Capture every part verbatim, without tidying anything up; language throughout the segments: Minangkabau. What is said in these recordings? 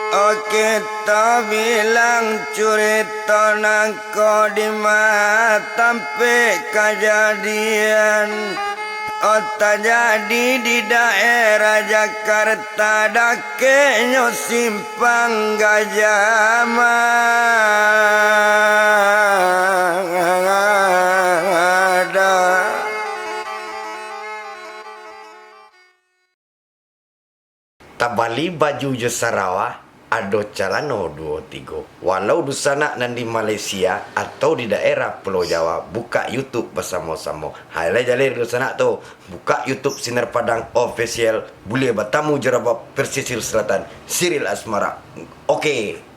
Oke, tabilang curito nangko di ma tampek kajadian. Oh, tajadi di daerah Jakarta, dakeknyo Simpang Gajah Mada. Tabali baju jo sarawa, ado calano duo tigo. Walau dunsanak nan di Malaysia atau di daerah Pulau Jawa, bukak YouTube basamo-samo. Hai lai jaleh dunsanak tu, bukak YouTube Sinar Padang Official, buliah batamu jo Rabab Pesisir Selatan, Siril Asmara. Oke.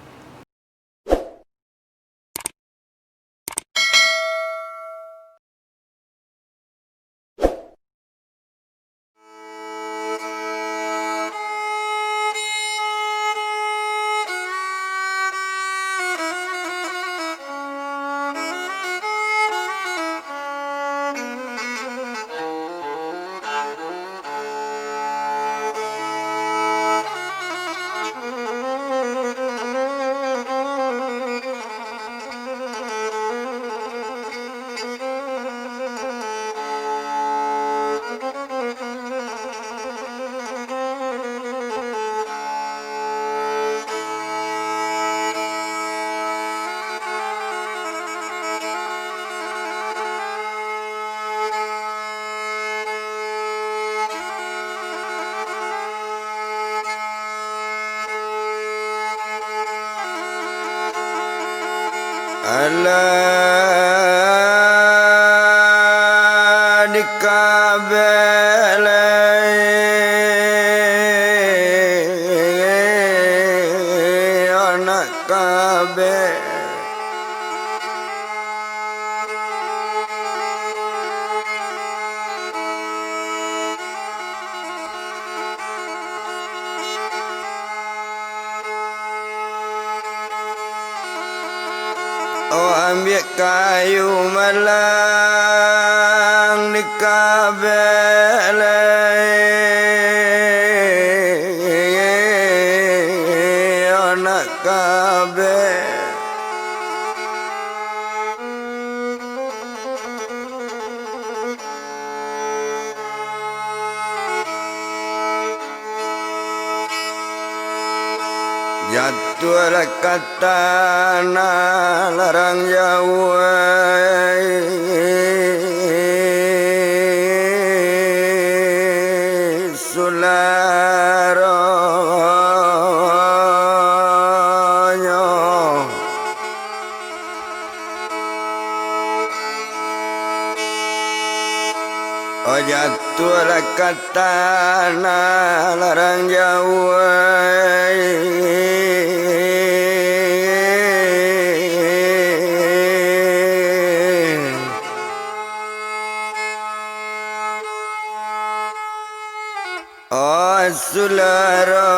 Alah, dikabelai anak kabeh. Oh, ambiak kayu malang dikabelai anak kabeh. Jatuahlah ka tanah larang jauah, sularonyo. Oh, jatuahlah ka tanah larang jauah. Oh, sulara.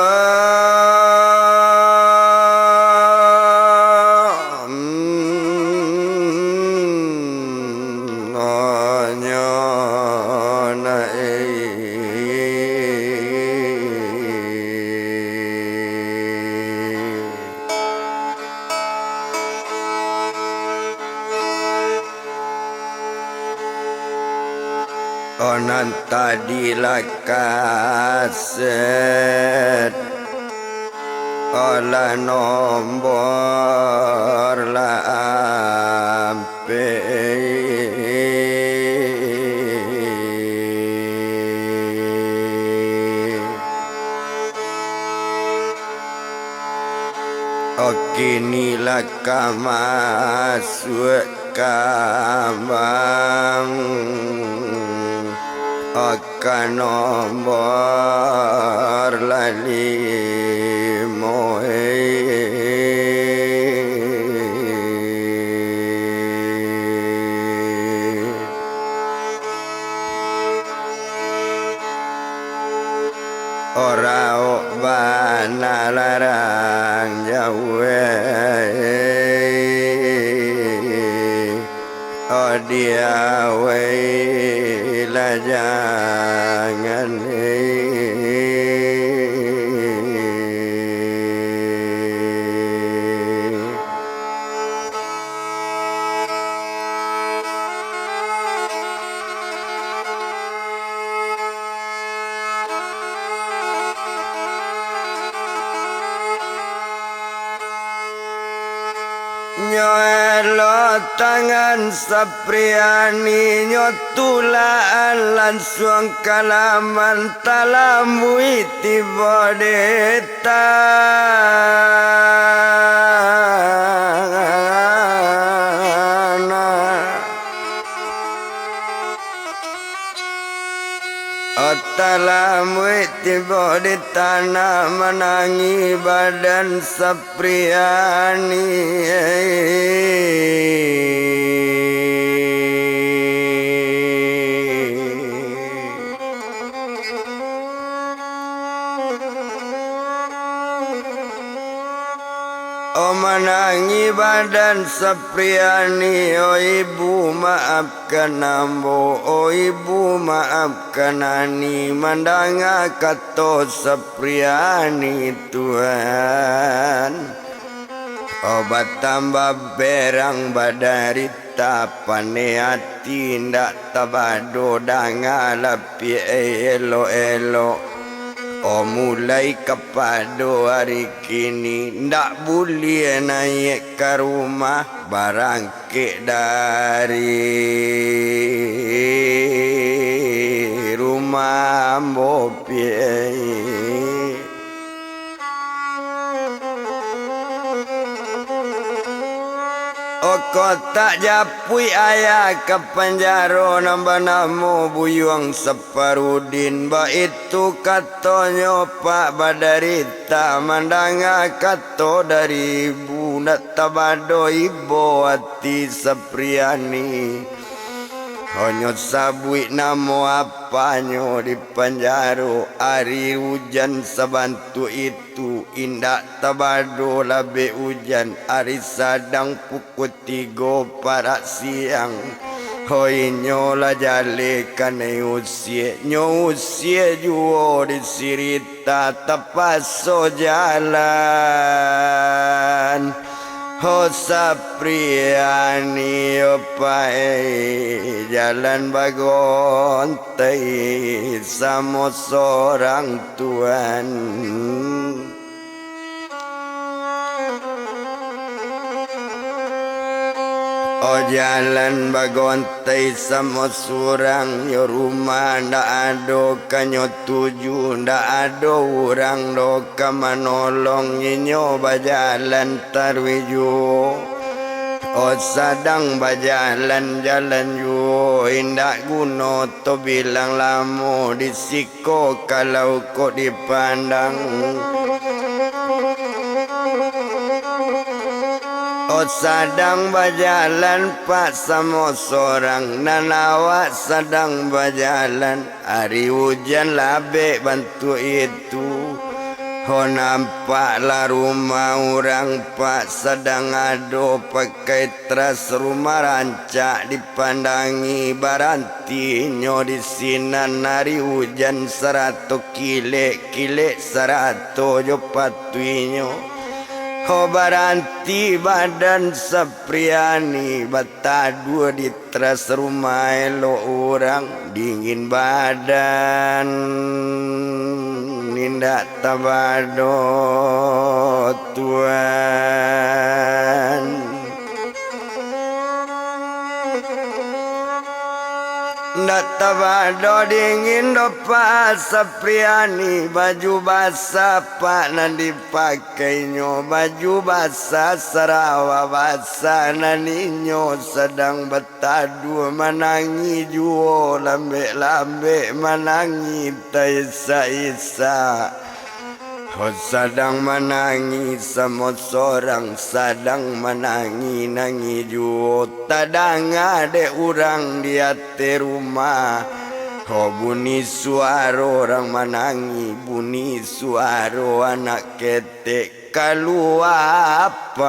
Hmm, nyo na, eh. Oh, nan tadi lah kaset, oh, lah nombor lah ampek. Oh, kini lah ka masuak kambang, oh, ka nombor lah limo. Oraok bana larang jauah, odiawai lah jangan. Nyo elok tangan Sapriani, nyo tulakan lansuang ka laman, talamuik tibo di tanah. Talamuik tibo di tanah, manangih badan Sapriani. Oh, manangih badan Sapriani, oh ibu, maafkan ambo, oh ibu, maafkan Ani, mandanga kato Sapriani, Tuan. Oh, batambah berang badarita, paneh ati indak tabado, danga lapiak elok-elok. Oh, mulai kapado ari kini, ndak buliah naiak ka rumah, barangkek dari rumah ambo piak. Oh, kok tak japuik ayah ka panjaro nan banamo Buyuang Saparudin, baitu katonyo Pak badarita, mandanga kato dari ibu, ndak tabado ibo ati Sapriani. Hanyo sabuik namo apanyo di panjaro, ari ujan sabantuak itu, indak tabado labek ujan, ari sadang pukua tigo parak siang. Ho, inyo lah jaleh kanai usiak, nyo usiak juo di sirita, tapaso jalan. Ho, Sapriani, ho, pai jalan bagontai samo sorang, Tuan. Oh, jalan bagontai samo surang, yo rumah ndak ado ka nyo tuju, ndak ado urang doh ka manolong, inyo bajalan taruih juo. Oh, sadang bajalan-jalan juo, indak guno tobilang lamo di siko kalau kok dipandang. Oh, sadang bajalan Pak samo sorang, nan awak sadang bajalan. Ari ujan labek bantuak itu, ho, nampaklah rumah urang Pak sadang ado pakai teras, rumah rancak dipandangi, barantinyo di sinan. Ari ujan sarato kilek, kilek sarato jo patuihnyo. Ho, baranti badan Sapriani, bataduah di teras rumah elok urang, dingin badan, indak tabado, Tuan. Ndak tabado dingin doh Pak Sapriani, baju basah Pak nan dipakainyo, baju basah, sarawa basah, nan inyo sadang bat- taduah manangih juo, lambek-lambek manangih taisak-isak. Ho, sadang manangih samo sorang, sadang manangih-nangih juo. Tadanga dek urang di ateh rumah, ho, bunyi suaro urang manangih, bunyi suaro anak ketek. Kalua apak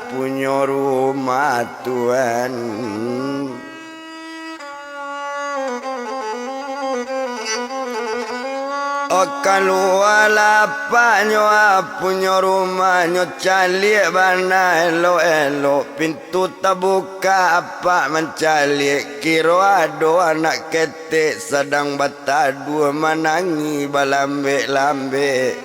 punyo rumah, Tuan. Oh, kalualah apaknyo, apunyo rumah, nyo caliak bana elok-elok. Pintu tabuka, apak mancaliak, kiro ado anak ketek sadang bat- taduah manangih balambek-lambek.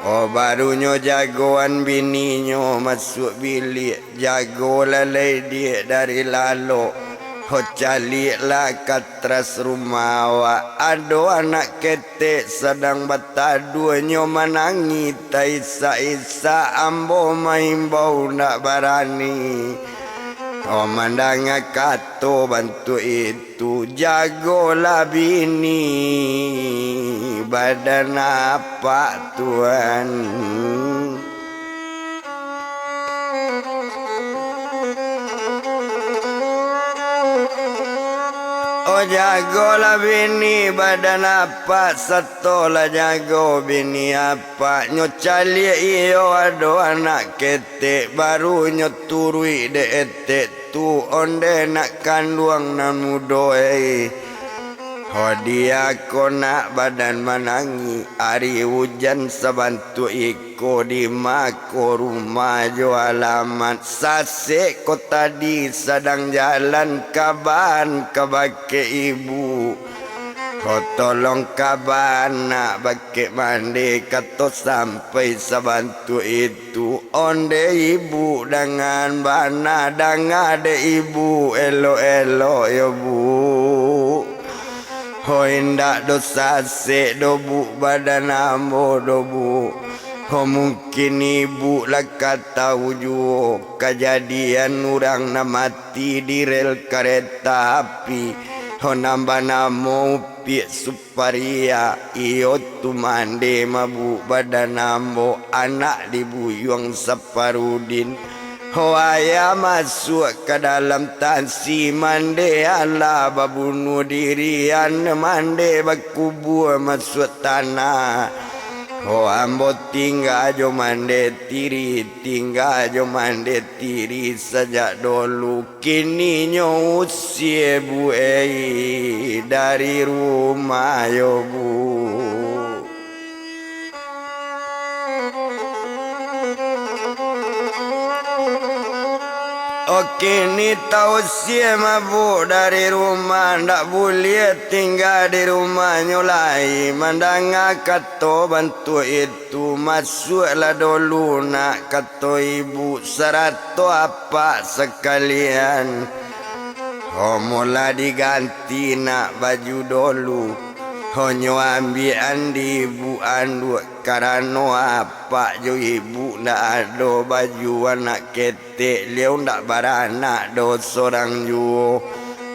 Oh, barunyo jagoan bininyo masuak biliak, jago lalai diak dari lalok. Ho, caliaklah ka atras rumah awak, ado anak ketek sadang bataduah, nyo manangih taisak-isak, ambo maimbau ndak barani. Oh, mandanga kato bantuak itu, jagolah bini badan apak tuan. Oh, jagolah bini badan apak, satolah jago bini apak, nyo caliak iyo ado anak ketek, baru nyo turuik dek etek tu, ondeh nak kanduang nan mudo, eh. Ho, diako nak badan manangih, ari ujan sabantuak iko, di ma ko rumah jo alamat, sasek ko tadi sadang jalan, kaban ka bakeh ibu. Ho, tolong kaban nak bakeh mande, kato sampai sabantuak itu. Tu ondeh ibu dangan bana, danga dek ibu elok-elok yo, Bu. Ho, indak doh sasek doh, Bu, badan ambo doh, Bu. Ho, mungkin ibu lah ka tahu juo kajadian urang nan mati di rel kareta api, ho, nan banamo Upiak Sup- Paria, iyo tu mande mabuk badan ambo, anak di Buyuang Saparudin. Ho, ayah masuak ka dalam tansi, mande alah babunuah diri, anak mande bakubua masuak tanah. Ho, ambo tingga jo mande tiri, tingga jo mande tiri sajak dolu. Kini nyo usie buei dari rumah yo, Bu. Oh, kini tausie mabuk dari rumah, ndak buliah tingga di rumahnyo lai. Mandanga kato bantuak itu, masuaklah dolu nak, kato ibu sarato apak sakalian. Homo lah diganti nak baju dolu. Honyo ambiakan di ibu anduak, karano apak jo ibu ndak ado baju anak ketek, liau ndak baranak doh sorang juo.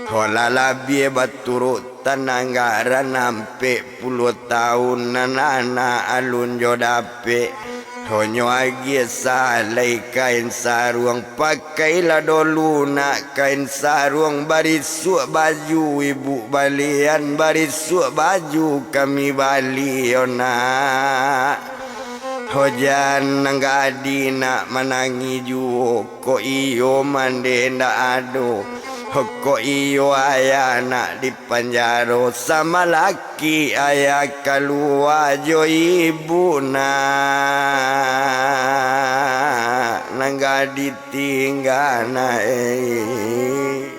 Ho, lah labiah baturuk tananggaran ampek puluah taun nan anak alun jo dapek. Honyo agiah salai kain saruang, pakailah dolu nak kain saruang, barisuak baju ibu balian, barisuak baju kami bali yo nak. Ho, jan nan gadih nak manangih juo. Kok iyo mande ndak ado, kok iyo ayah nak di panjaro, samalaki ayah kalua jo ibu nak, nan gadih tingga nak, eh.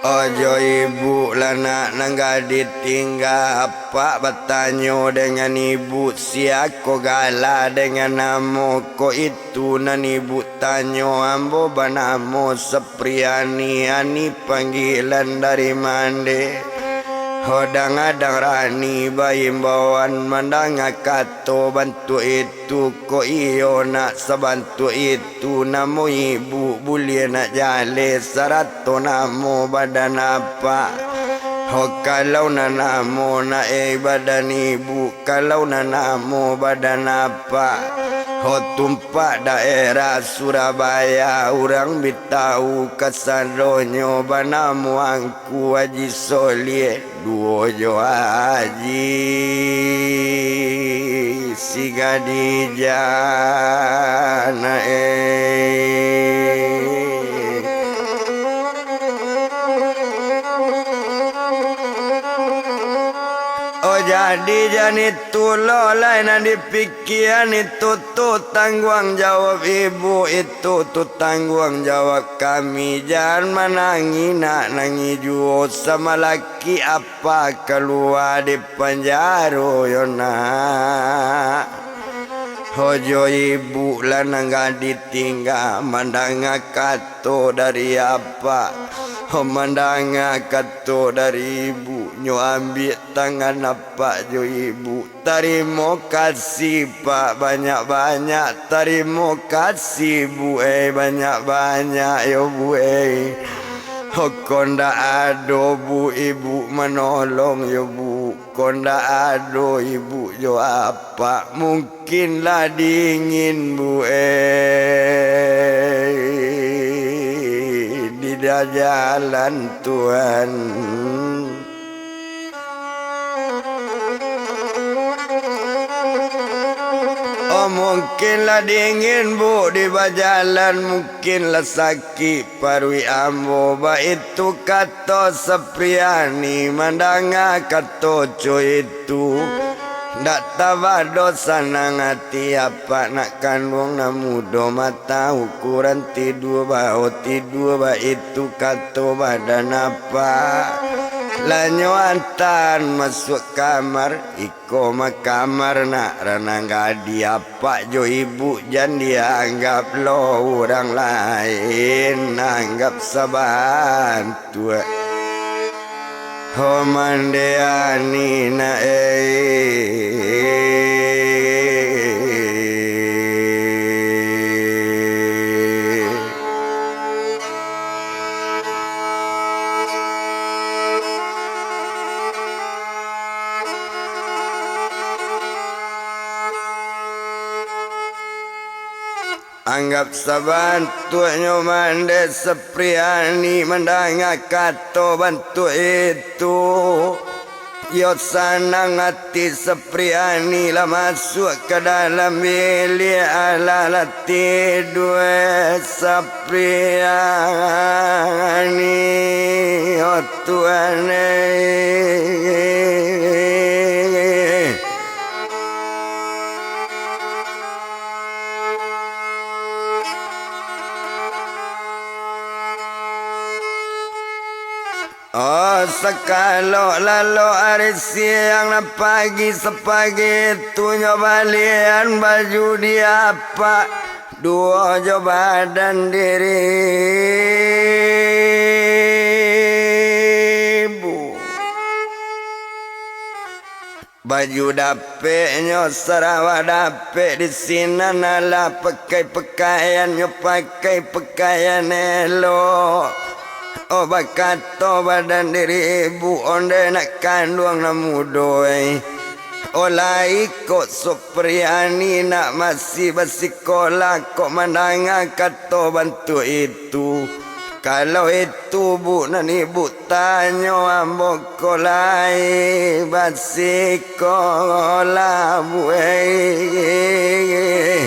Ojo ibu lah nak nan gadih tingga, apak batanyo dengan ibu, sia ko gala dengan namo ko itu nan ibu tanyo, ambo banamo Sapriani, ani panggilan dari mande. Hodang-adang rani baimbauan, mandanga kato bantuak itu. Tu kok iyo nak sabantuak itu, namo ibu buliah nak jaleh sarato namo badan apak. Ho, kalau nan namo nak, eh, badan ibu, kalau nan namo badan apak. Ho, tumpak daerah Surabaya, urang bi tahu kasadonyo banamo Angku Haji Soliah. Duo jo Haji si gadih jana, eh. Oja Adi jan itu lo lai nan dipikian, itu tu tangguang jawab ibu, itu tu tangguang jawab kami. Jan manangih nak nangih juo, samalaki apa kalua di panjaro yo nak. Hojo ibu lah nan ka ditingga, mandanga kato dari apa, ho mandanga kato dari ibu, nyo ambiak tangan apak jo ibu. Tarimo kasih pak banyak-banyak, tarimo kasih bu ei banyak-banyak yo bu ei. Ho ko ndak ado bu ibu manolong yo bu. Ko ndak ado ibu jo apak, mungkin lah dingin bu eh, di jalan Tuhan. Oh, mungkin lah dingin bu di bajalan, mungkin lah sakik paruik ambo, baitu kato Sapriani. Mandanga kato co itu, ndak tabah doh sanang ati, apak nak kanduang nan mudo mata ukuran tidua bao tidua, baitu kato badan apak. Lanyo antaan masuak kamar, iko mah kamar nak ranang gadi, apak jo ibu jan dianggap lo urang lain, anggap sabantuak. Ho mandeani nak eh. Anggap sabantuaknyo mandeh Sapriani mandanga kato bantuak itu. Yo sanang ati Sapriani lah masuak ka dalam biliak, alah lah tidua Sapriani, oh Tuhan eh. Oh, sakalok lalok ari siang nan pagi sapagi tu nyo balian baju di apak, duo jo badan diri ibu. Baju dapeknyo, sarawa dapek di sinan, alah pakai pakaian, nyo pakai pakaian elok. Oh, bakato badan diri ibu, ondeh nak kanduang nan mudo, eh. Oh, lai kok Supriyani nak masih basikolah, kok mandanga kato bantuak itu. Kalau itu, Bu, nan ibu tanyo, ambo ko lai basikolah, Bu, eh.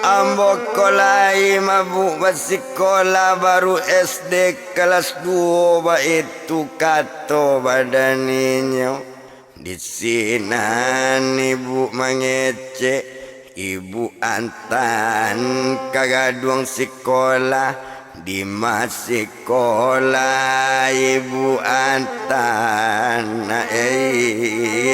Ambo ko lai mabuk basikolah, baru S D kalas duo, baitu kato badan inyo. Di sinan ibu mangecek, ibu antaan ka gaduang sikolah, di ma sikolah ibu antaan, eh.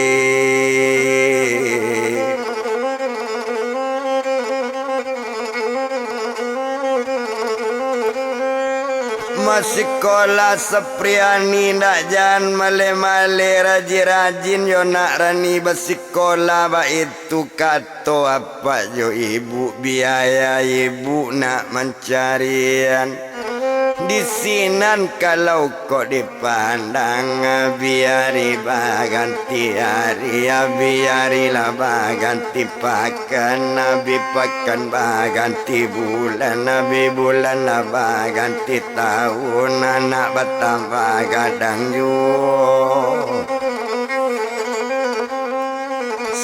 Masikolah Sapriani, ndak jan maleh-maleh, rajin-rajin yo nak rani basikolah, baitu kato apak jo ibu, biaya ibu nak mancarian. Di sinan kalau kok di pandang, biari baganti ari, biarilah baganti pakan, abi pakan baganti bulan, abi bulan lah baganti tahun, anak batambah gadang juo.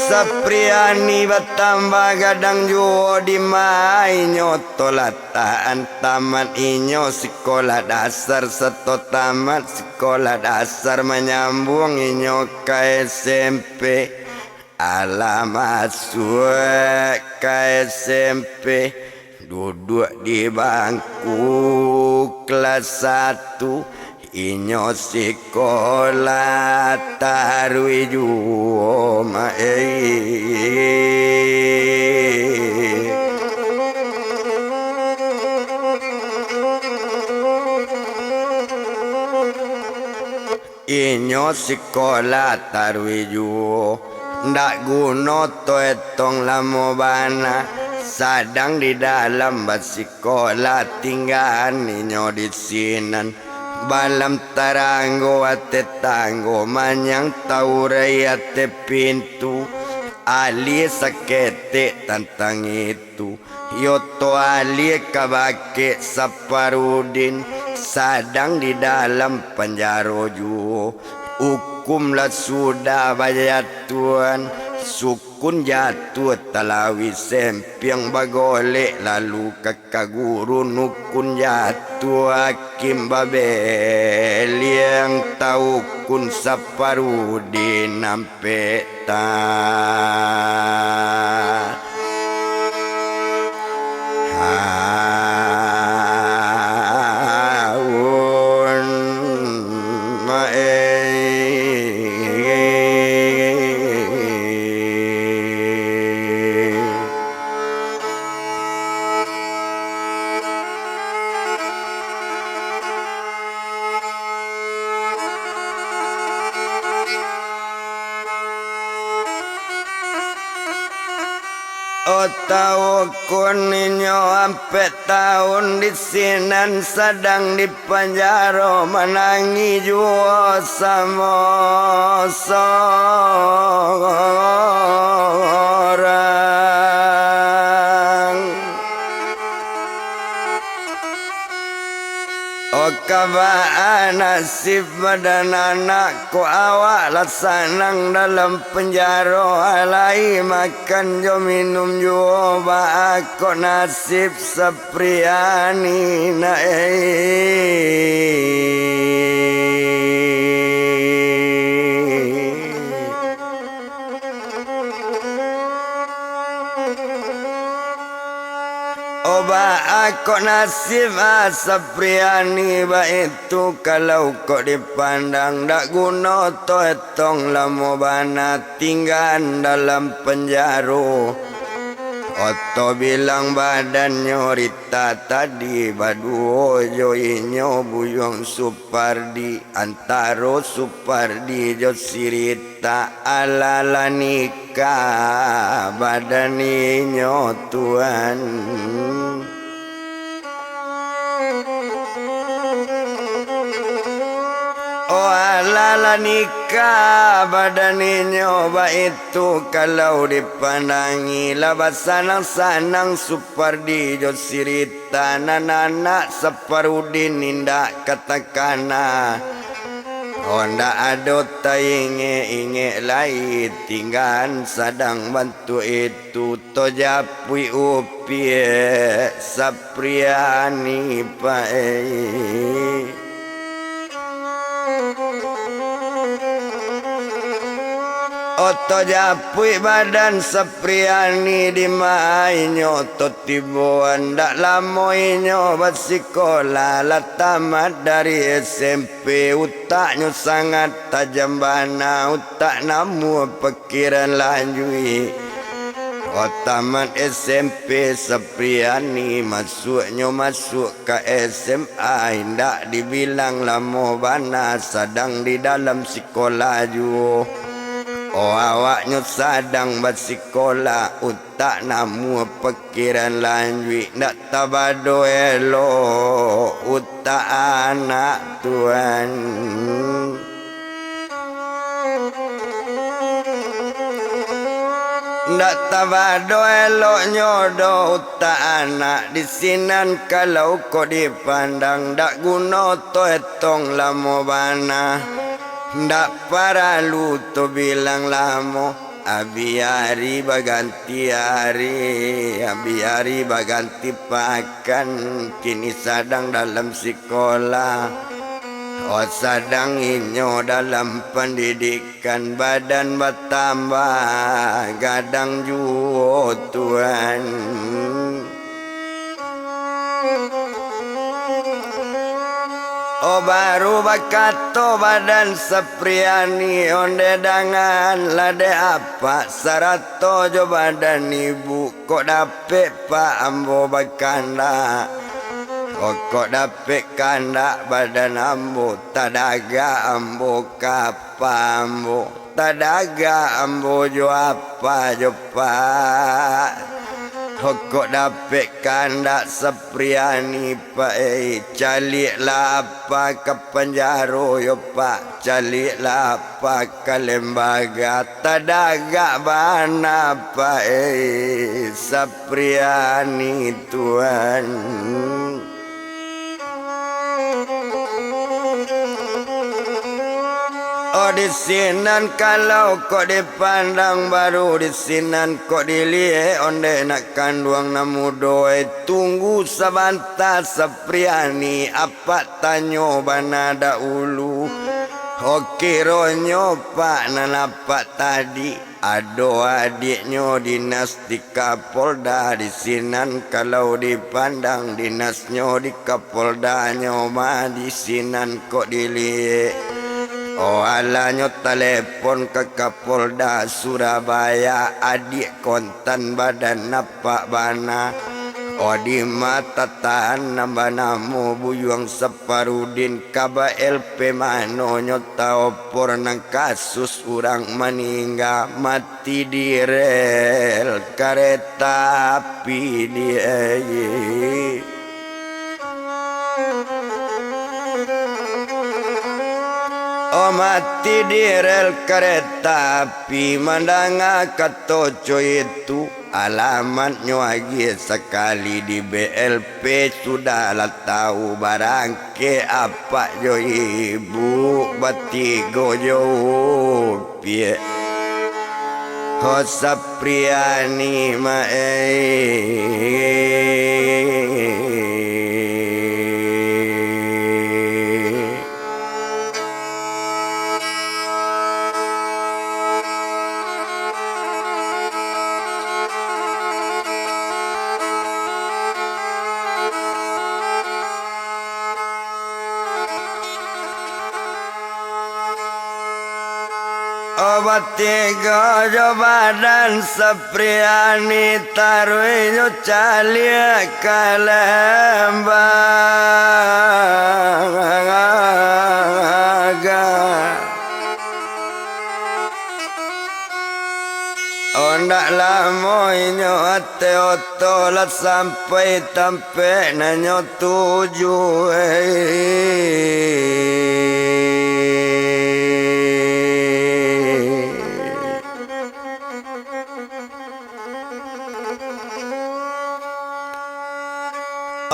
Sapriani batambah gadang juo, di ma inyo tolatakan tamat inyo sikolah dasar sato tamat sikolah dasar manyambuang inyo ka S M P. Alah masuak ka S M P, duduak di bangku kelas satu, inyo sikolah taruih juo ma-, eh. Inyo sikolah taruih juo, ndak guno to etong lamo bana, sadang di dalam basikolah tinggaan inyo di sinan. Balam taranggo ateh tanggo, manyang taurai ateh pintu, alie saketek tantang itu. Iyo to alie kabakeh Saparudin, sadang di dalam panjaro juo. Ukum lah sudah bajatuahan, sukun jatuah talawih sempiang bagolek lalu ka ka gurun ukun jatuah hakim babeliang taukun Saparudin am- peta. Haun maeh. Otaukun inyo ampek taun di sinan sadang di panjaro manangih juo samo sorang. O kabaa nasib badan anak ko, awak lah sanang dalam panjaro, alai makan jo minum juo, baa kok nasib Sapriani nak, eh. O baa kok nasib, ah, Sapriani baitu, kalau kok dipandang, dak guno to etong lamo bana tinggaan dalam panjaro. Oto bilang badannyo Rita tadi baduo jo inyo Buyuang Supardi, antaro Supardi jo si Rita. Alah lah nikah badan inyo tuan. Oh, alah lah nikah badan inyo baitu, kalau dipandangi lah basanang-sanang Supardi jo si Rita. Tanan anak Saparudin indak ka takana. Oh, ndak ado taingek-ingek lai, tinggaan sadang bantuak itu, tojapuik upiak Sapriani paeh. Oto japuik badan Sapriani, di ma inyo oto tibo, ndak lamo inyo basikolah, lah tamat dari S M P, utaknyo sangat tajam bana, utak namuah pakiran lanjuik. Oh, tamat S M P Sapriani masuaknyo masuak ka S M A, indak dibilang lamo bana sadang di dalam sikolah juo. Oh, awaknyo sadang basikolah, utak namuah pakiran lanjuik, ndak tabado elok utak anak tuan. Ndak tabado eloknyo doh utak anak, di sinan kalau kok dipandang, ndak guno to etong lamo bana, ndak paralu to bilang lamo. Abih ari baganti ari, abih ari baganti pakan, kini sadang dalam sikolah. Oh, sadang inyo dalam pandidikan, badan batambah gadang juo, Tuan. Oh, baru bakato badan Sapriani, ondeh dangan lah dek apak, sarato jo badan ibu, kok dapek pak ambo bakandak. Oh, kok dapek kandak badan ambo, tadagak ambo ka apak ambo. Tadagak ambo jo apak jo pak. Hokok dapek kandak Sapriani pak, eh, caliaklah apak ka panjaro yo pak, caliaklah apak ka lembaga, tadagak bana pak, eh, Sapriani tuan. Oh, di sinan kalau kok dipandang, baru di sinan kok diliek, ondeh nak kanduang nan mudo, eh, tunggu sabanta Sapriani, apak tanyo bana dahulu. Oh, kironyo pak nan apak tadi. Ado adiaknyo dinas di Kapolda di sinan, kalau dipandang dinasnyo di Kapoldanyo mah di sinan kok diliek. Oh, alanyo talepon ka Kapolda Surabaya, adiak kontan badan apak bana. Oh, di mata tahan nan banamo Buyuang Saparudin, ka ba L P mano nyo taopor nan kasus urang maningga mati di rel kareta api di ai. Oh, mati di rel kareta api, mandanga kato co itu, alamatnyo agiah sakali di B L P, sudah lah tahu barang. Kek apak jo ibuk batigo jo upiak. Ho Sapriani ma-, eh. Oh, batigo jo badan Sapriani taruih nyo caliak ka lembaga. Ondak lamo inyo ateh oto lah sampai tampek nan nyo tuju, eh.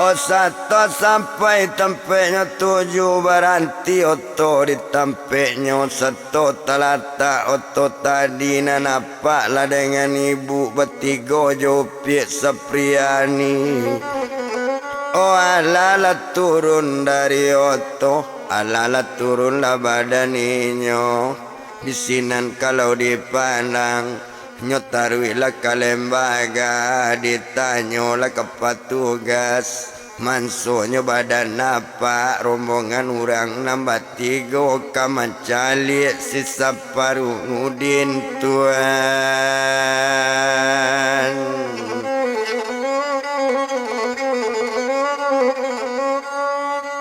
Oh, sato sampai tampek nyo tuju, baranti oto di tampek nyo, sato talatak oto tadi nan apak lah dengan ibuk batigo jo upiak Sapriani. Oh, alah lah turun dari oto, alah lah turun lah badan inyo. Di sinan kalau dipandang, nyo taruihlah ka lembaga, ditanyolah ka patugas, mansonyo badan apak, rombongan urang nan batigo ka mancaliak si Saparudin tuan.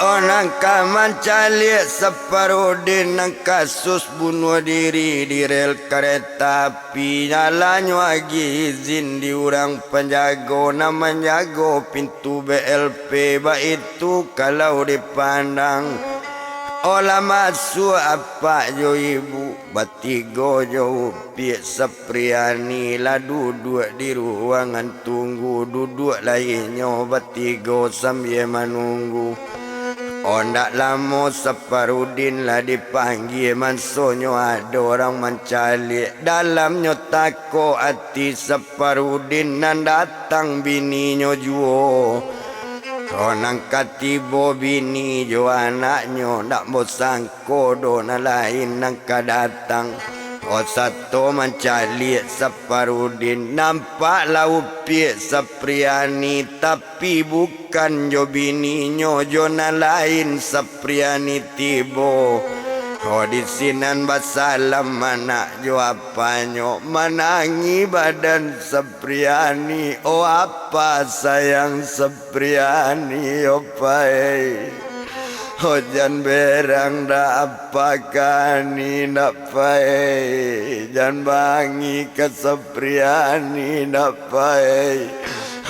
Oh, nan ka mancaliak Saparudin nan kasus bunuah diri di rel kareta api, alah nyo agiah izin di urang panjago nan manjago pintu B L P, baitu kalau dipandang. Oh, lah masuak apak jo ibuk, batigo jo upiak Sapriani lah duduak di ruangan tunggu, duduak lah inyo batigo sambia manunggu. Oh, ndak lamo Saparudin lah dipanggie, mansonyo ado urang mancaliak. Dalamnyo tako ati Saparudin, nan datang bininyo juo. Oh, nan ka tibo bini jo anaknyo, ndak bosangko doh nan lain nan ka datang. Oh, sato mancaliak Saparudin, nampaklah upiak Sapriani, tapi bukan jo bininyo, jo nan lain Sapriani tibo. Oh, di sinan basalam anak jo apanyo, manangih badan Sapriani. Oh, apa sayang Sapriani, yo pai. Oh, jan berang dah apa kani nak pai. Jan bangih ka Sapriani nak pai.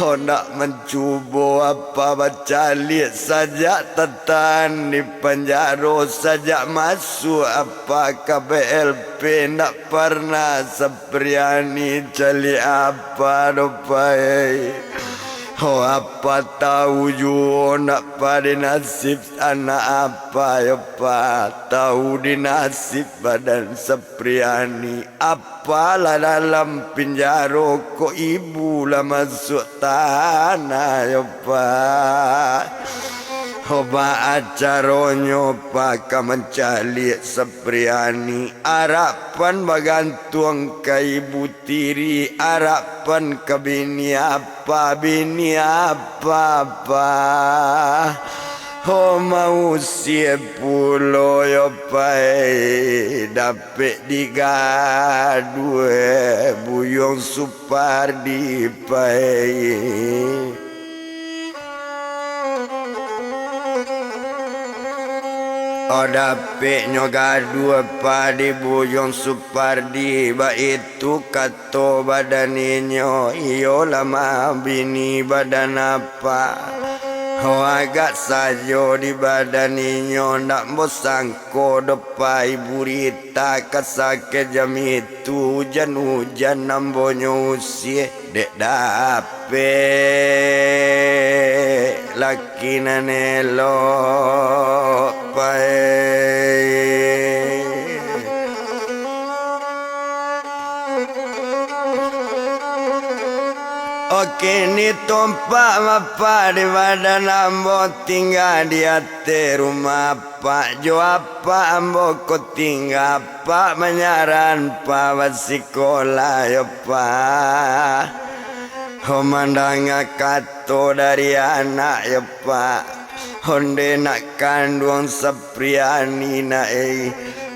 Oh, nak mancubo apa bacaliak sajak tatahan di panjaro, sajak masuak apa ka B L P, ndak parnah Sapriani caliak apa doh pai. Oh, apa tahu juo nak pa di nasib anak apa yo pa, tahu di nasib badan Sapriani. Apalah dalam pinjaro ko ibu lah masuak tanah yo pa. Oh, baa caronyo pa ka mancaliak Sapriani, arapan bagantuang ka ibu tiri, arapan ka bini apa, bini apa, pa. Oh, mausia pulo yo pai, dapek digaduah Buyuang Supardi pai. Oh, dapeknyo gaduah pa di Buyuang Supardi, baitu kato badan inyo, iyolah mah bini badan apa. Oh, agak sajo di badan inyo, ndak bosangko doh pai burita ka sakejam itu, ujan-ujan ambonyo usia. Dek dapek laki nan elok pai. Oke, ni tumpak mapa di badan ambo tingga di ateh rumah. Pak jo apak ambo ko tingga, apak manyaran pa basikolah yo, Pak. Ho mandanga kato dari anak yo, Pak. Onde nak kanduang Sapriani nak, eh.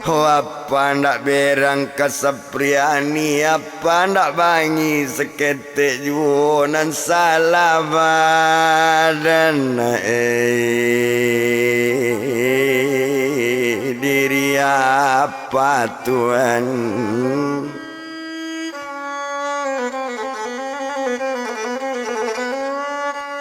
Ho apa ndak berang ka Sapriani, apa ndak bangih saketek juo nan salah badan, eh, diri apa Tuhan?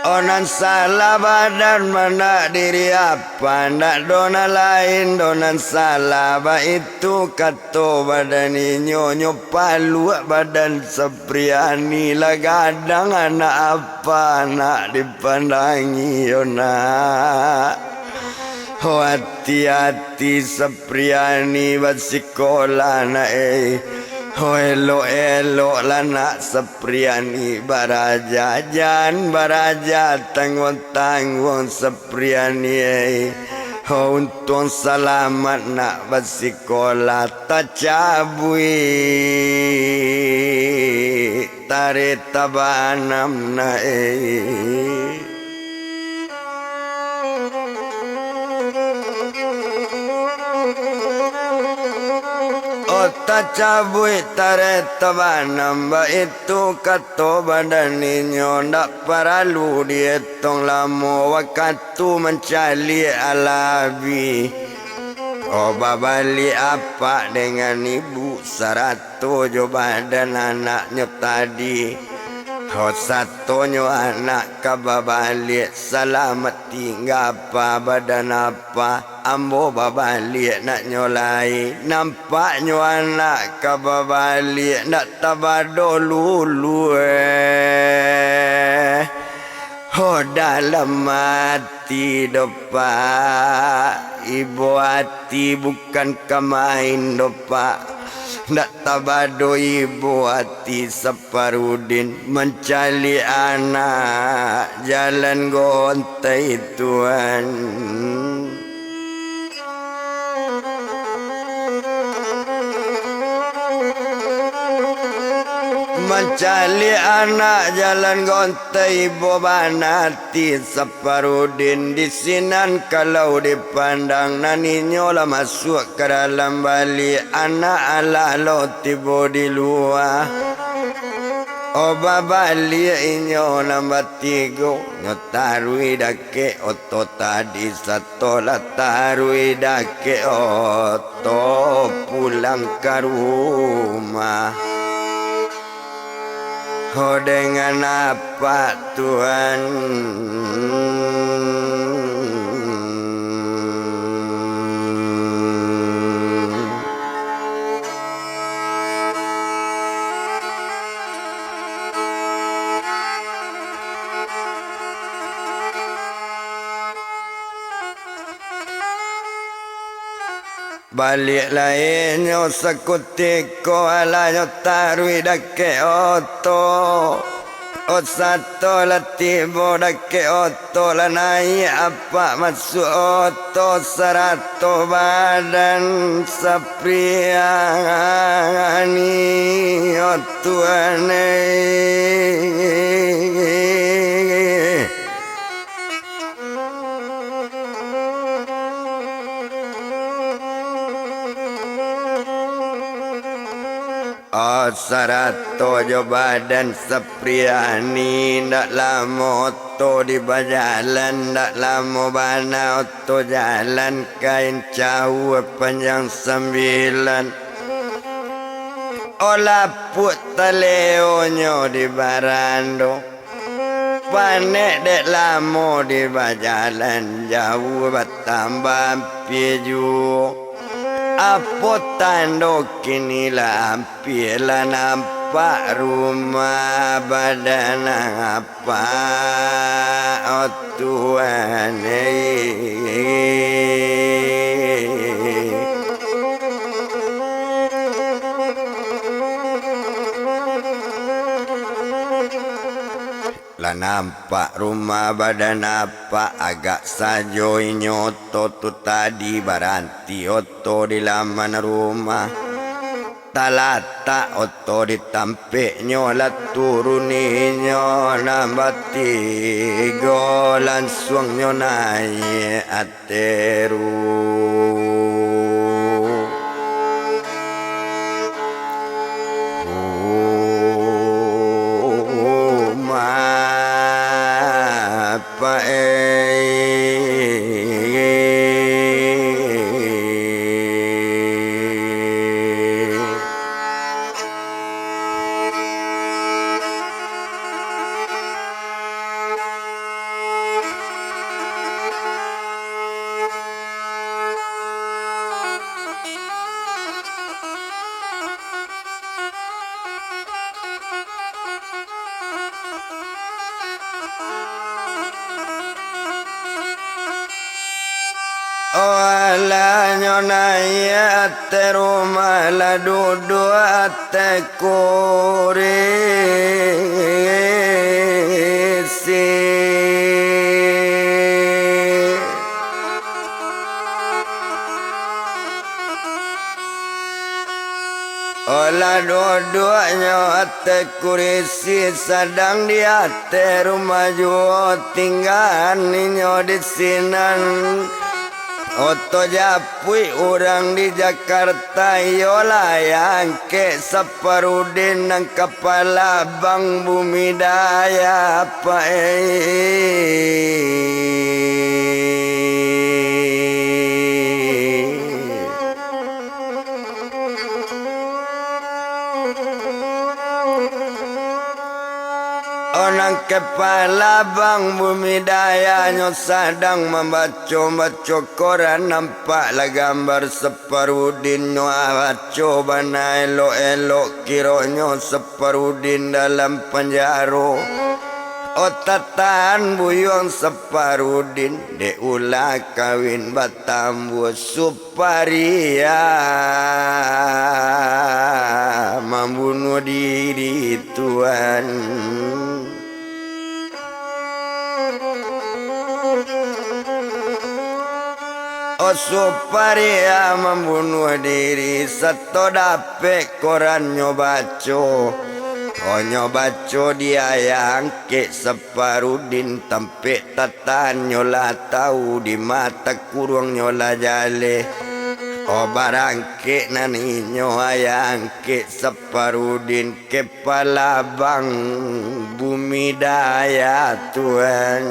Oh, nan salah badan mandak diri apa, ndak do nan lain do nan salah, baitu kato badan inyo, nyo paluak badan Sapriani, lah gadang anak apa nak dipandangi yo nak. Ho, ati-ati Sapriani basikolah nak, eh. Ho, elok-eloklah nak Sapriani baraja, jan baraja tangguang-tangguang Sapriani, eh. Ho, untuang salamat nak basikolah, tacabuik tareh tabanam nak, eh. Oh, tacabuik tareh tabanam, baitu kato badan inyo, ndak paralu dietong lamo wakatu mancaliak alah abih. Oh, babaliak apak dengan ibu sarato jo badan anaknyo tadi. Ho, satonyo anak ka babaliak, salamat tingga apa badan apa, ambo babaliak naknyo lai. Nampaknyo anak ka babaliak, ndak tabado luluah. Ho, dalam ati Ati doh, Pak, ibo ati bukan ka main doh, Pak. Ndak tabado ibo ati Saparudin mancaliak anak jalan gontai, Tuan. Mancaliak anak jalan gontai, ibo bana ati Saparudin. Di sinan kalau dipandang, nan inyo lah masuak ka dalam baliak, anak alah lo tibo di lua. O babaliak inyo nan batigo, nyo taruih dakek oto tadi, sato lah taruih dakek oto pulang ka rumah. Ho dengan apak, Tuan. Baliak lai nyo sakutiko, alah nyo taruih dakek oto. O sato lah tibo dakek oto, lah naiak apak masuak oto sarato badan Sapriani, o Tuan e. O, sarato jo badan Sapriani, ndak lamo oto di bajalan, ndak lamo bana oto jalan, kain cawua panjang sambilan. O, lapuak taleonyo di barando. Panek dek lamo di bajalan jauah, batambah ampia juo. Apo tando kini lah ampia, lah nampak rumah badan apak, o Tuhan e. Lah nampak rumah badan apak, agak sajo inyo oto tu tadi baranti oto di laman rumah. Talatak oto di tampeknyo, lah turun inyo nan batigo, lansuang nyo naiak teru. Rumah apak e. O alah nyo naiak ateh rumah, lah duduak ateh kurisi. O lah duduaknyo ateh kurisi, sadang di ateh rumah juo, tinggaan inyo di sinan. Oto japuik urang di Jakarta, iyolah yang kek Saparudin nan kapala bang Bumi Daya, Pak e. O nan kapala bang Bumi Daya nyo sadang mambaco-baco koran, nampaklah gambar Saparudin nyo baco bana elok-elok, kironyo Saparudin dalam panjaro. O tatan buyuang Saparudin, dek ulah kawin batambua Suparia mambunuah diri, Tuan. O Suparia mambunuah diri, sato dapek koran nyo baco. O nyo baco di ayah angkek Saparudin, tampek tatannyo lah tau, di mata kuruangnyo lah jaleh. O barangkek nan inyo ayah angkek Saparudin, Kepala Bang Bumi Daya, Tuan.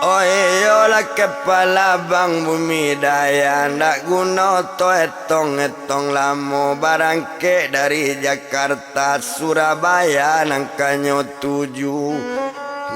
Oh iyolah, Kepala Bang Bumi Daya, ndak guno to etong-etong lamo, barangkek dari Jakarta, Surabaya nan kanyo tuju.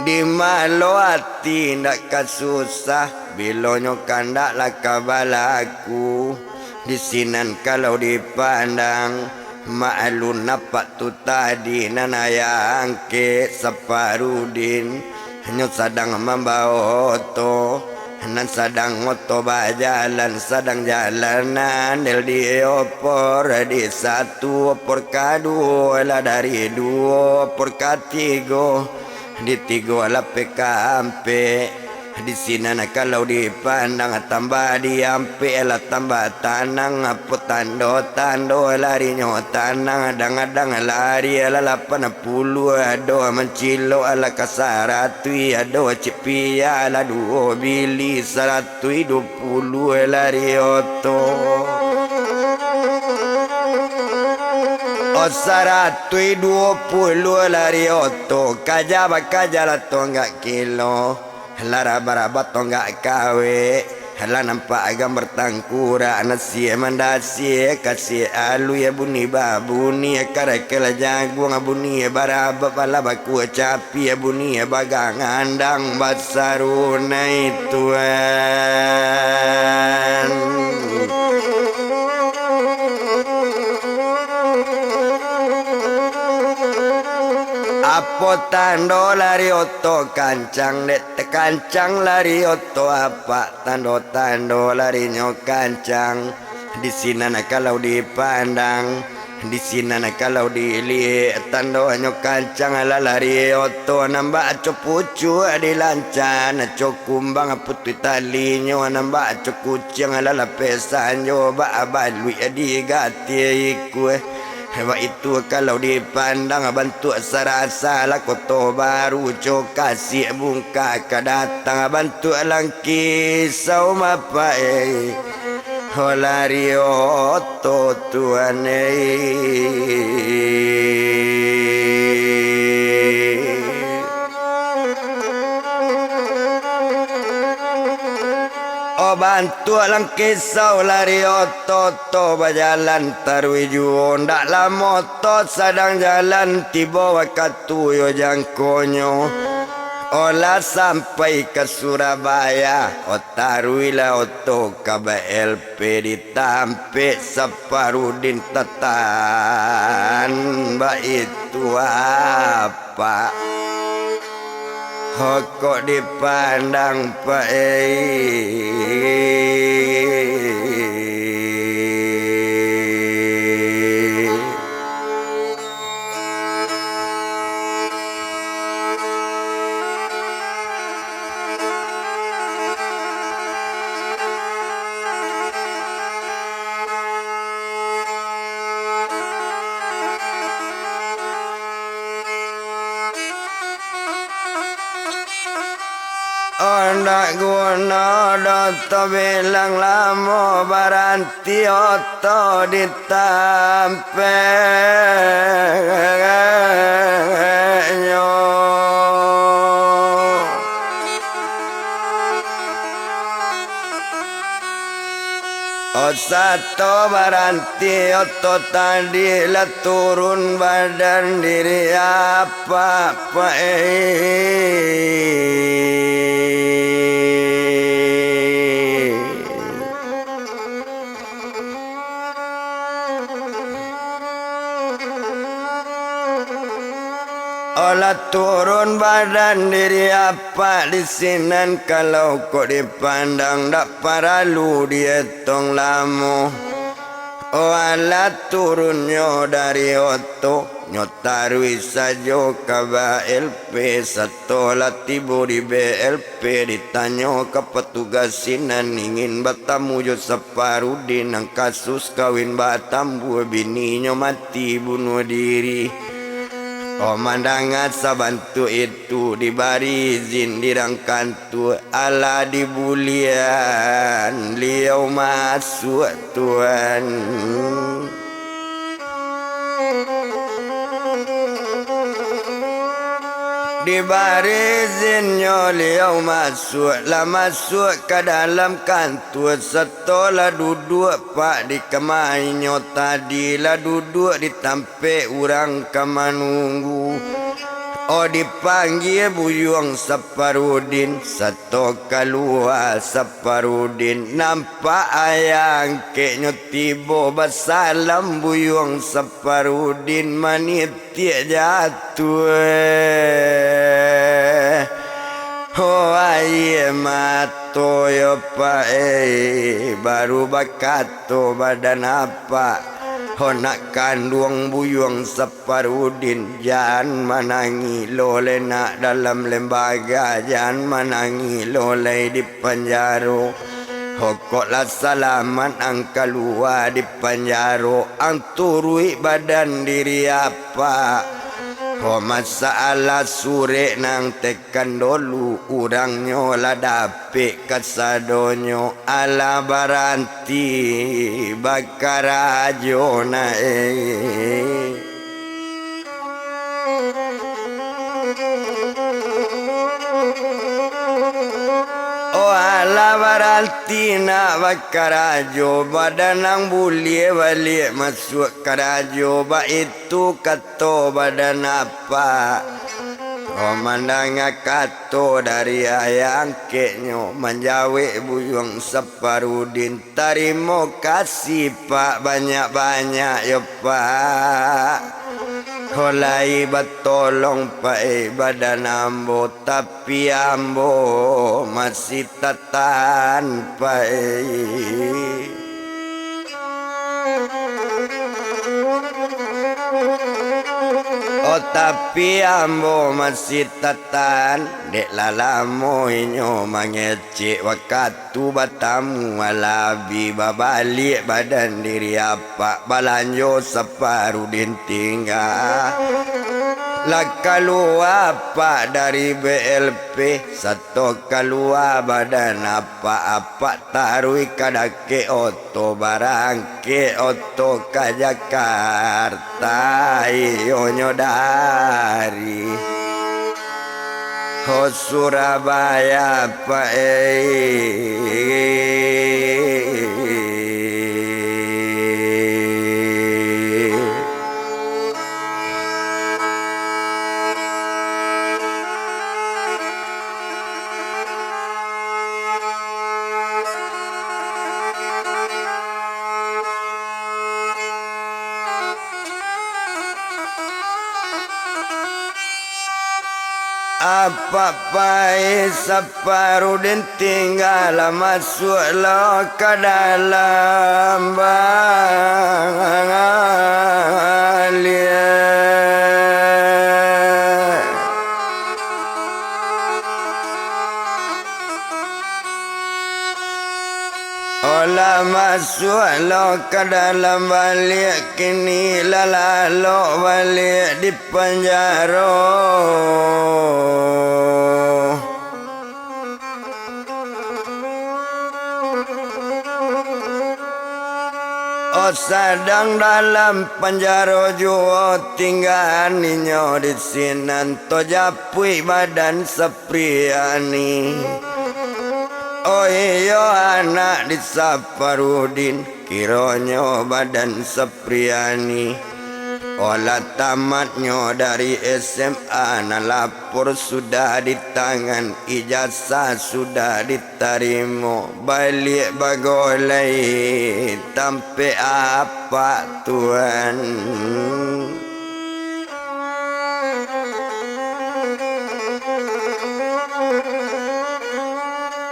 Di malo ati ndak ka susah, bilo nyo kandak lah ka balaku. Di sinan kalau dipandang, maklun apak tu tadi nan ayah angkek Saparudin, nyo sadang mambawo oto, nan sadang oto bajalan, sadang jalan andel di opor di satu, opor kaduo lah dari duo, opor katigo, di tigo lapeh ka ampek. Di sinan kalau dipandang, tambah di ampek lah tambah tanang. Apo tando-tando larinyo tanang? Adang-adang lari lah lapan puluah, ado mancilok lah ka saratuih, ado cipiak lah duo bili, saratuih duo puluah lari oto. Oh, saratuih duo puluah lari oto, kaja bakaja lah tonggak kilo, lah raba-raba tonggak kawek, lah nampak gambar tangkurak, nasiak mandasiak, kasiak aluih bunyi babunyi, karakel jaguang bunyi barabab, lah bakua capi bunyi bagangandang, basarunai, Tuan. Apo tando lari oto kancang, dek takancang lari oto apak, tando-tando larinyo kancang. Di sinan kalau dipandang, di sinan kalau diliek, tandonyo kancang lah lari oto, nan bak aco pucuak dilancan, aco kumbang putuih talinyo, nan bak aco kuciang lah lapeh sanjo, bak baluik digatiak ikua. Baitu kalau dipandang, bantuak sarasa lah Koto Baru, co kasiak bungka ka datang, bantuak langkisau mapaik. Ho lari oto, Tuan, eh. Oh, bantuak langkisau lari oto-oto bajalan taruih juo, ndak lamo oto sadang jalan, tibo wakatu yo jangkonyo. Oh, lah sampai ka Surabaya, oh, taruihlah oto ka B L P, ditampek Saparudin tatan, baitu apak. Ho kok dipandang, Pak, eh. Ndak guno doh tabilang lamo baranti oto di tampeknyo. Oh, sato baranti oto tadi lah turun badan diri apak, Pak, eh. Turun badan diri apak di sinan, kalau kok dipandang dak paralu dietong lamo. Oh, alah turunnyo dari oto, nyo taruih sajo ka B L P, sato lah tibo di B L P, ditanyo ka patugas sinan ingin batamu jo Saparudin, nan kasus kawin batambua, bininyo mati bunuah diri. Oh, mandanga sabantuak itu, dibari izin di rang kantua, alah dibulian liau masuak, Tuan. Dibari izinnyo liau masuak, lah masuak ka dalam kantua, sato lah duduak pak di kama inyo tadi, lah duduak di tampek urang ka manunggu. Oh, dipanggia Buyuang Saparudin, sato kalua Saparudin, nampak ayah angkeknyo tibo, basalam Buyuang Saparudin, manitiak jatuah. Oh, aia mato yo, Pak, eh, baru bakato badan apak, ho nak kanduang Buyuang Saparudin, jan manangih lo lai nak dalam lembaga, jan manangih lo lai di panjaro. Ho kok lah salamat ang kalua di panjaro, ang turuik badan diri apak. Ho masalah surek nan tekan dolu, urangnyo lah dapek kasadonyo, alah baranti bakarajo nak, eh. Oh, alah baranti nak bakarajo, badan ang buliah baliak masuak karajo, baitu kato badan apak. Oh, mandanga kato dari ayah angkeknyo, manjawek Buyuang Saparudin, "Tarimo kasih, Pak, banyak-banyak yo, Pak. Ho lai batolong, Pak, eh, badan ambo, tapi ambo masih tatahan, Pak, eh." Oh, tapi ambo masih tatahan, dek lah lamo inyo mangecek wakatu batamu, alah bi babaliak badan diri apak, balanjo Saparudin tingga. Lah kalua apak dari B L P, sato kalua badan apak, apak taruih ka dakek oto, barangkek oto ka Jakarta, iyonyo dari ho Surabaya, Pak, eh. Apak pai Saparudin tingga, lah masuak lo ka dalam baliak. Oh, lah masuak lo ka dalam baliak, kini lah lalok baliak di panjaro. Oh, sadang dalam panjaro juo, tinggaan inyo di sinan, tajapuik badan Sapriani. Oh iyo, anak di Saparudin, kironyo badan Sapriani. Oh, lah tamatnyo dari S M A, nan lapor sudah di tangan, ijazah sudah ditarimo, baliak bagolai tampek apak, Tuan.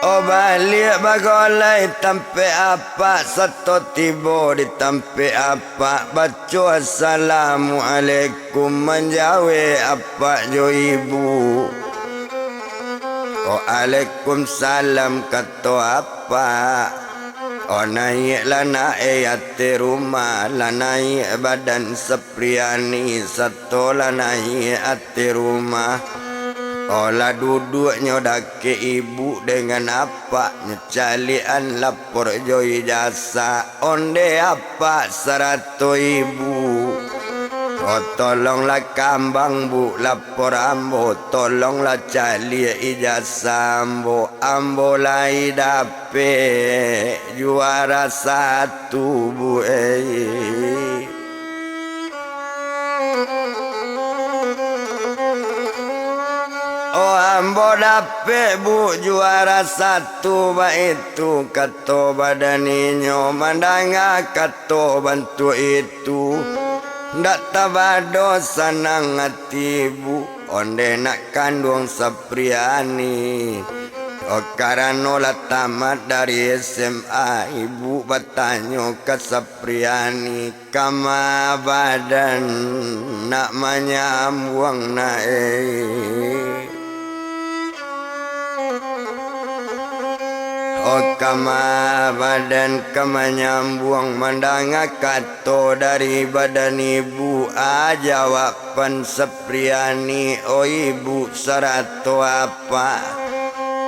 O baliak bagolai tampek apak, sato tibo di tampek apak, baco assalamualaikum, manjawek apak jo ibu. Waalaikumsalam, kato apak. O naiaklah nak e ateh rumah, lah naiak badan Sapriani, sato lah naiak ateh rumah. O lah duduaknyo dakek ibu dengan apak, nyo caliak an lapor jo ijazah, ondeh apak sarato ibu. O tolonglah kambang bu lapor ambo, tolonglah caliak ijazah ambo, ambo lai dapek juara satu bu ei. O ambo dapek bu juara satu, baitu kato badan inyo, mandanga kato bantuak itu. Ndak tabado sanang ati ibu, ondeh nak kanduang Sapriani. O karano lah tamat dari S M A, ibu batanyo ka Sapriani, kama badan nak manyambuang nak ei. O kama badan ka manyambuang, mandanga kato dari badan ibu, a jawaban Sapriani, o ibu sarato apak.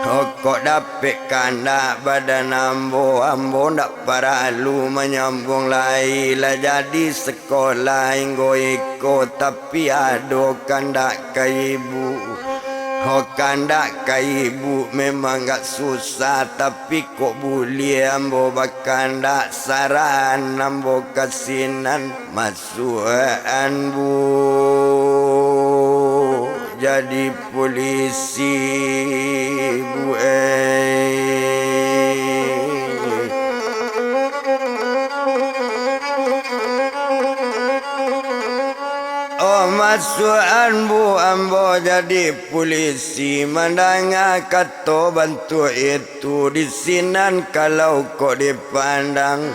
O kok dapek kandak badan ambo, ambo ndak paralu manyambuang lai, lah jadi sekolah inggo iko, tapi ado kandak ka ibu. Ho, kandak ka ibu memang agak susah, tapi kok buliah ambo bakandak, saran ambo ka sinan, masuak an bu jadi pulisi, bu eh. Oh, masuak an bu ambo jadi pulisi, mandanga kato bantuak itu di sinan kalau kok dipandang.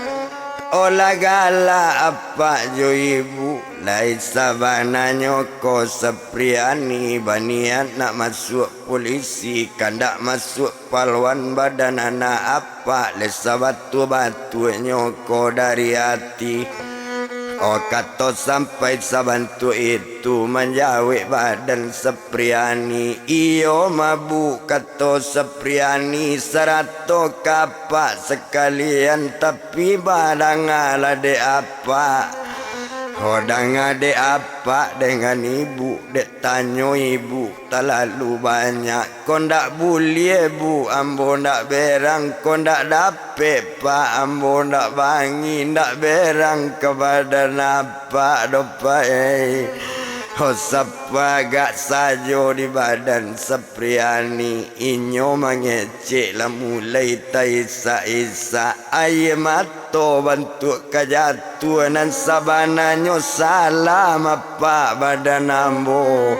Oh, lah galak apak jo ibu, lai sabananyo ko Sapriani baniat nak masuak pulisi, kandak masuak paluan badan anak apak, lai sabatua-batuanyo ko dari ati. Oh, kato sampai sabantuak itu, manjawek badan Sapriani. Iyo, mabuk, kato Sapriani, sarato ka apak sakalian, tapi badangalah dek apak. Oh, danga dek apak dengan ibu, dek tanyo ibu talalu banyak. Ko ndak buliah, bu, ambo ndak berang, ko ndak dapek, pak, ambo ndak bangi, ndak berang ka badan apak doh, pak, eh. Ho, sapagak sajo di badan Sapriani, inyo mangecek lah mulai taisak-isak, aia mato bantuak ka jatuah, nan sabananyo salah mapak badan ambo.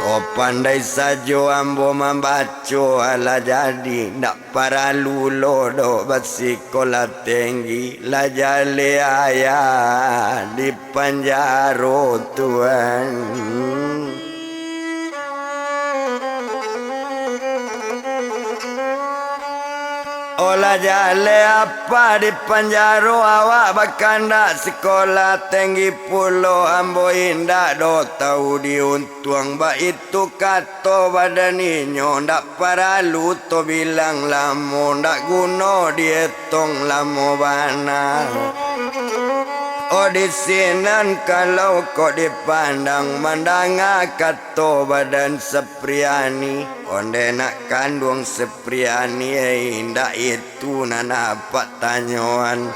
Oh, pandai sajo ambo mambaco, alah jadi, ndak paralu lo doh basikolah tenggi, lah jaleh ayah di panjaro, tuan. Oh, lah jaleh apak di panjaro, awak bakandak sikolah tenggi pulo, ambo indak doh tau diuntuang, baitu kato badan inyo, ndak paralu to bilang lamo, ndak guno dietong lamo bana. Oh, di sinan kalau kok dipandang, mandanga kato badan Sapriani, ondeh nak kanduang Sapriani, eh, indak itu nan apak tanyoan.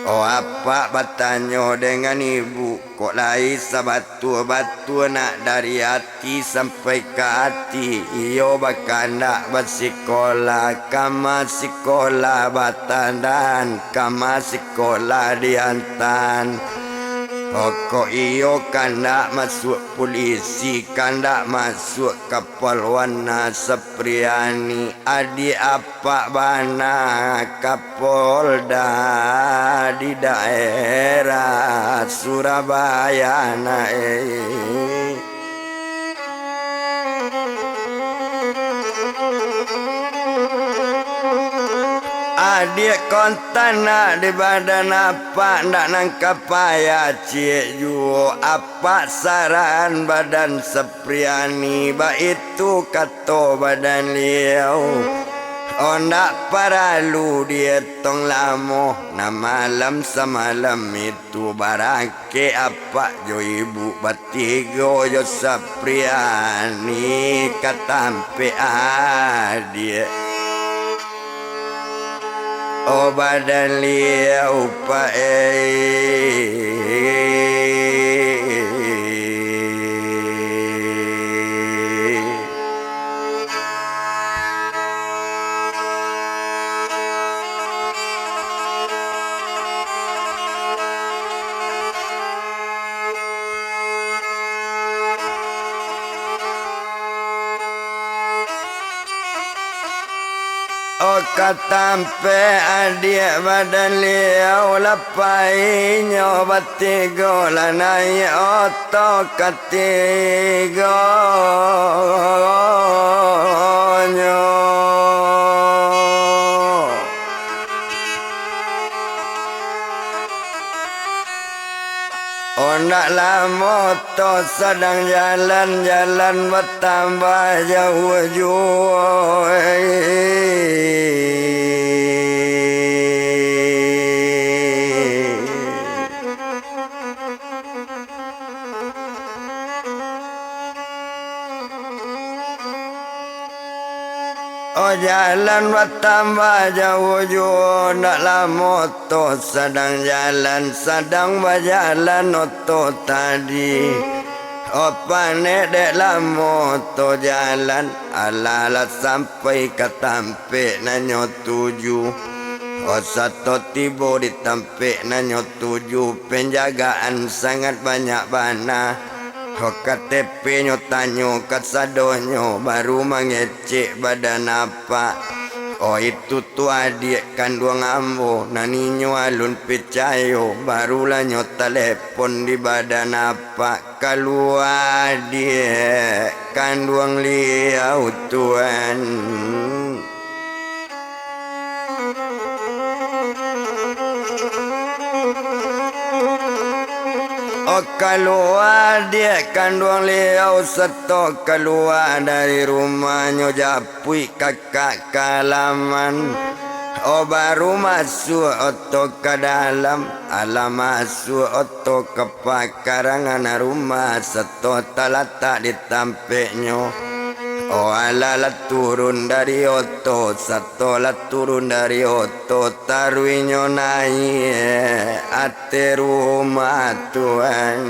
Oh, apak batanyo dengan ibu, kok lai sabatua-batua nak dari ati sampai ka ati, iyo bakandak basikolah, kama sikolah batandan, kama sikolah diantan. Pokok iyo kandak masuak pulisi, kandak masuak kapoluan Sapriani, adiak apak bana Kapolda di daerah Surabaya na, eh. Adiak kontan nak di badan apak, ndak nan ka payah ciek juo apak saran badan Sapriani, baitu kato badan liau. Oh, ndak paralu dietong lamo, nah malam samalam itu barang Kek apak jo ibuk batigo jo Sapriani ka tampek adiak. Oh, badan liau, Pak, eh. Oh, ka tampek adiak badan liau, lapai inyo batigo lah naiak oto katigonyo. Oh, ndak lamo oto sadang jalan, jalan batambah jauah juo. Oh, jalan batambah jauah juo, ndak lamo oto sadang jalan, sadang bajalan oto tadi. Oh, panek dek lamo oto jalan, alah lah sampai ka tampek nan nyo tuju. Oh, sato tibo di tampek nan nyo tuju, penjagaan sangat banyak bana. Oh, K T P-nyo tanyo kasadonyo, baru mangecek badan apak. Oh, itu tu adiak kanduang ambo, nan inyo alun picayo, barulah nyo talepon di badan apak, kalua adiak kanduang liau, Tuan. Oh, kalua adiak kanduang liau sato kalua dari rumahnyo, japuik kakak ka alaman. Oh, baru masuak oto ka dalam, alah masuak oto ka pakarangan rumah, sato talatak di tampeknyo. Oh, alah lah turun dari oto, sato lah turun dari oto, taruihnyo naiak ateh rumah, Tuan.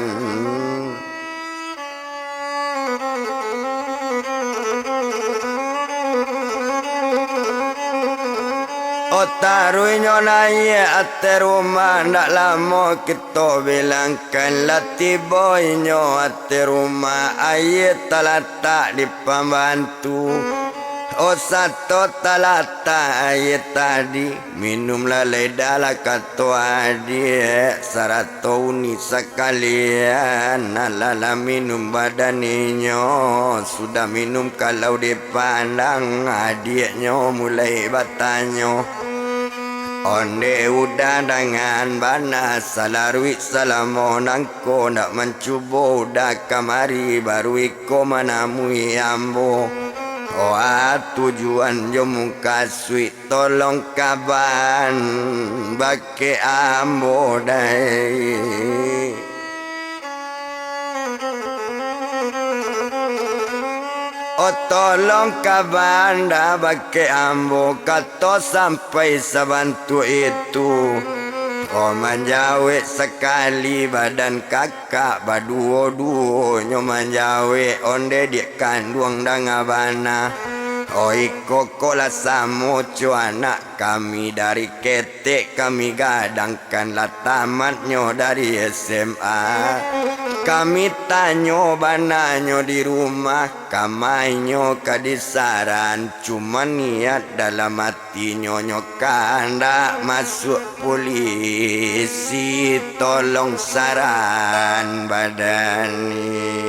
Oh, taruihnyo naiak ateh rumah, ndak lamo kito bilangkan, lah tibo inyo ateh rumah, aia talatak di pambantu. Oh, sato talatak aia tadi, minumlah lai dalah, kato adiak, sarato uni sakalian. Alah lah minum badan inyo, sudah minum kalau dipandang, adiaknyo mulai batanyo. Ondeh udah dangan bana, salaruik salamo nangko ndak mancubo, udah kamari baru iko manamui ambo. Oa tujuan jo mukasuik, tolong kaban bakeh ambo dai. Oh, tolong kaban dah bakeh ambo, kato sampai sabantuak itu. Oh, manjawek sakali badan kakak, baduo-duonyo manjawek, ondeh diak kanduang danga bana. Oi, koko lah samo co anak kami dari ketek kami gadangkan lah tamatnyo dari S M A. Kami tanyo bananyo di rumah, kamainyo ka disaran, cuma niat dalam atinyo nyo kandak masuak pulisi, tolong saran badani.